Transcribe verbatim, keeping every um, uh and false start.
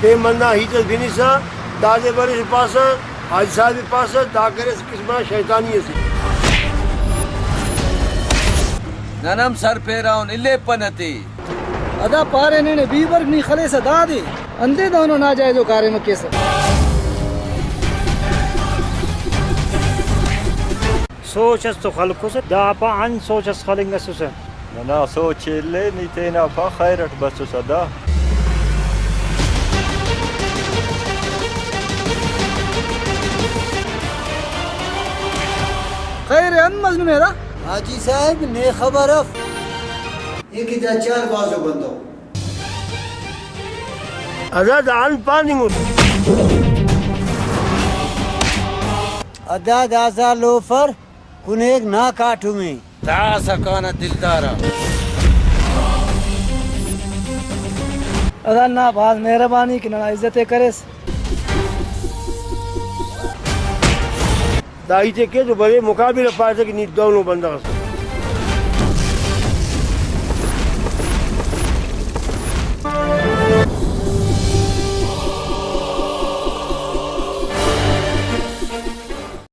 پین بندغ ہیت اس بنسا، دادے بریسہ پاسہ، حاجی صاحب ءِ پاسہ، دا کریس قسم نا شیطانی اسے۔ نن ہم سر پیرہ ان، الیپہ نتے۔ ادا پارے ننے بیبرگ نی خلیسہ دادے، اندے دہنو ناجائزو کاریم ءِ کیسہ۔ سوچ اس تو خلکوسہ، دا پا انت سوچ اس خلنگ اسوسہ۔ ننا سوچ ءِ الے، نی تینا پا خیر اٹ بسوسہ دا۔ خیر ءِ انت مس نمے دا؟ حاجی صاحب، نے خبر اف؟ ای کہ دا چار بھازو بندغ۔ ادا دا انت پاننگ اٹ۔ ادا داسہ لوفر کنیک نا کاٹم ءِ۔ داسہ کانہ دلدارا۔ ادا نا بھاز مہربانی کہ ننا عزت ءِ کریس۔ دا ہیت ءِ کے تو بلے مقابل ءِ پاریسہ کہ نی دہنو بندغ ئسے۔